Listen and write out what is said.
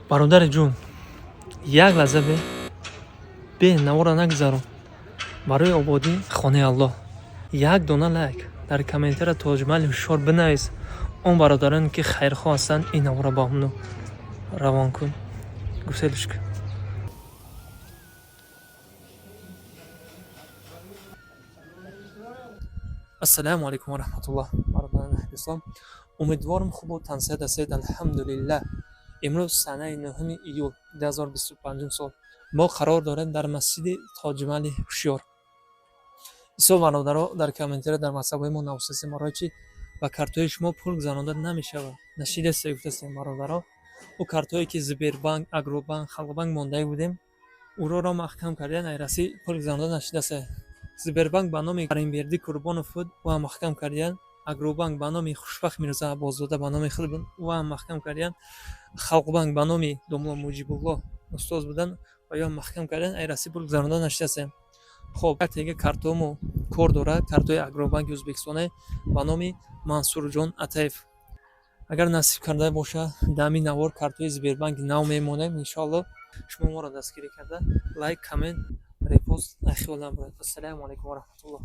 Бародари ҷун, як лаҳза бе навора нагузарон. Барои ободии хонаи Аллоҳ як дона лайк, дар комментария «Тоҷмали ҳушёр» бинавис. Он бародароне, ки хайрхоҳ ҳастанд, ин навора ба ҳамно равон кун. Гуселиш кун. Ассалому алайкум ва раҳматуллоҳ. Бародарони аҳли ислом, умедворам, хубу тансиҳат ҳастед. Алҳамдулиллаҳ. Имрӯз санаи 9 июл 2025 сол мо қарор дорем дар масҷиди Тоҷмали ҳушёр. Бисёр бародаро дар комментария, дар ватсапҳои мо нависастем: барои чӣ ба картҳои шумо пул гузаронда намешавад? Нашидастед, гуфтастем. Бародаро, ӯ картҳое, ки Сбербанк, Агробанк, Халқбанк мондаги будем, ӯроро маҳкам кардан, айрасӣ пул гузаронда нашидаста. Сбербанк ба номи Каримбердӣ Курбонов буд, ӯ ҳам маҳкам кардиян. Агробанк ба номи Хушбахт Мирзо Аббосзода, ба номи худ буд, ӯ ҳам маҳкам кардиян. Халқбанк ба номи домло Муҷибуллоҳ устоз буданд ва ё маҳкам кардан, айрасӣ пул гузаронда нашидастем. Хоб, тега картҳомо кор дорад, картҳои Агробанки Ӯзбекистоне ба номи Мансурҷон Атаев. Агар насиб карда бошад, дар ҳамин навор картҳои Сбербанки нав мемонем, иншоалло. Шумо моро дастгирӣ карда, лайк, коммент, репост хиёл набаред. Ассалому алайкум ва раҳматуллоҳ.